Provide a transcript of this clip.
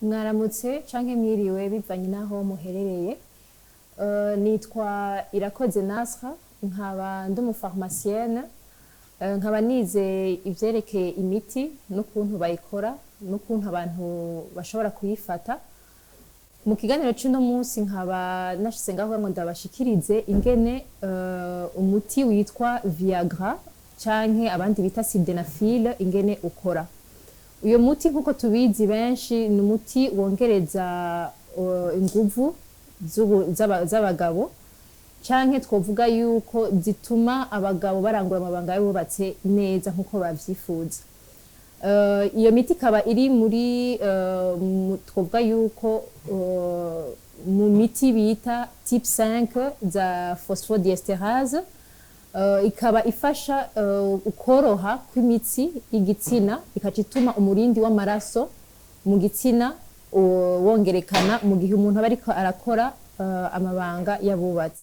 Mwaramutse canke mwiriwe, bivanye n'aho muherereye. Nitwa Irakoze Nasra, nkaba ndi umufarumasiyene, nkaba nize ivyerekeye imiti n'ukuntu bayikora n'ukuntu abantu bashobora kuyifata. Mu kiganiro c'uno munsi nkaba nashitse ngaho kugira ngo ndabashikirize ingene umuti witwa Viagra canke abandi bita Sildenafil ingene ukora. Uyo muti, nk'uko tubizi benshi, ni umuti wongereza inguvu z'abagabo, canke twovuga yuko zituma abagabo barangura amabanga y'abubatse neza nk'uko bavyifuza. Iyo miti ikaba iri muri twovuga yuko mu miti bita type 5 za phosphodiesterase, ikaba ifasha ukoroha kw'imitsi y'igitsina, ikaca ituma umurindi w'amaraso mu gitsina wongerekana mu gihe umuntu aba ariko arakora amabanga y'abubatsi.